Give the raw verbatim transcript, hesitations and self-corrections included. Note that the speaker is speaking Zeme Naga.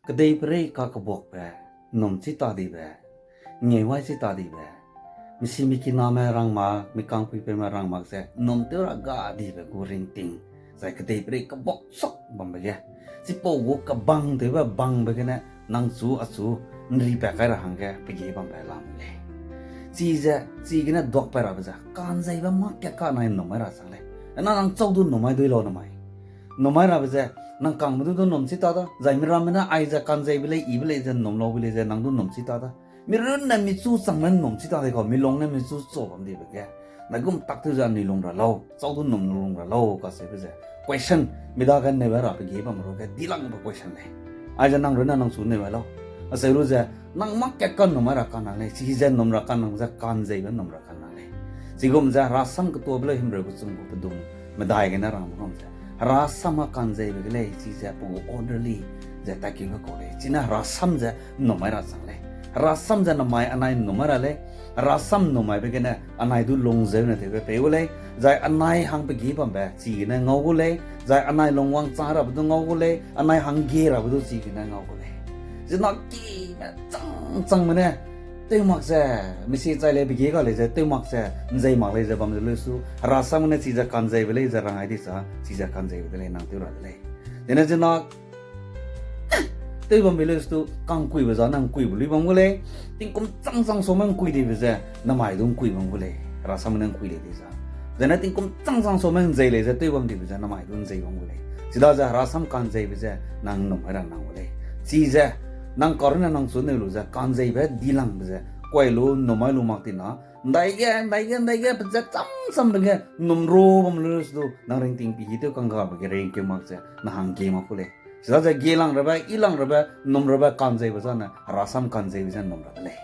Kedeiperei kakebuakbe, ’nnum chi ta dibe, ngeiwai chi ta dibe, misi mikiname rang mak, mikangpuipeume rang mak ze ’nnum tew ra ga dibe gu ringting, zai kedeiperei kebuak sak bambe ge, chipau gu kebang tewbe bangbe gene nang chu achu ’nripat kai ra hangge pege bambe lam lei. Chize, chigene duakpat rabe ze ka'nzeibe mâ kat ka nai ’nnum mai ra chang lei. Ena nang châu du ’nnum mai dui lau namai. ’Nnum mai rabe ze, nang kangme du du ’nnum chi ta da, zai miramme ne aize ka'nzeibe lei, yibe lei ze ’nnum laube lei ze nang du ’nnum chi ta da. Mirunne michu changme ’nnum chi ta de kau, milung ne michu chau bam dibe ge, naigum tak tew ze anui lung ra lau, châu du ’nnum lung ra lau kacheube ze question, mi dage neu ra pege bam ru ge dilangbe question lei. Aize nang runne nang chu neu lau. Acheu lu ze, nang mâ kat ka ’nnum mai ra kanang lei, chize ’nnum ra kanang ze ka'nzeibe ’nnum ra kanang lei. Chigum ze Herasam Ketuabe Leu himreu kechum gu pedum medai gene rangbe gum ze, Herasam a ka'nzeibe ge lei, chize pe gu orderly ze tatkeube kau lei. Chine Herasam ze ’nnum mai ra chang lei. Herasam ze namai anai ’nnum mai ra lei. Herasam ’nnum maibe gene anai du lungzeune tewbe pei gu lei. Zai anai hang pege bambe chigene ngau gu lei. Zai anai lungwang chang rabe du ngau gu lei. Anai hangge rabe du chigene ngau gu lei. Zina kime chang changme ne tew mak ze, misi chai lei pege ga lei ze tew mak ze, ’nzei mak lei ze bam ze leu su, Herasam ne chize ka'nzeibe lei ze rang ai di sa, chize ka'nzeibe de lei nang tew ra de lei. Dene zina tew bambe leu su, kangkuibe za nang ’ngkuibe lui bam gu lei, tingkum chang chang sume ’ngkui dibe ze, namai du ’ngkui bam gu lei, Herasam ne ’ngkui lei di za. Zene tingkum chang chang sume ’nzei lei ze tew bam dibe ze, namai du ’nzei bam gu lei. Chidaze Herasam ka'nzeibe ze, nang ’nnum mai ra nang gu lei. Chize, nang karunne nang chu neu lu ze, ka'nzeibe dilangbe ze, kuai lu, ’nnum mai lu mak tina, ’ndaige, ’ndaige, ’ndaige, pe ze cham chambe ge, ’nnum ru bam lu su du, nang ringting pi hi tew kanggabe ge ringkeu mak ze, nang hangge mak ku lei. Chidaze gelang rabe, yilang rabe, ’nnum rabe, ka'nzeibe zane, Herasam ka'nzeibe ze ’nnum rabe lei.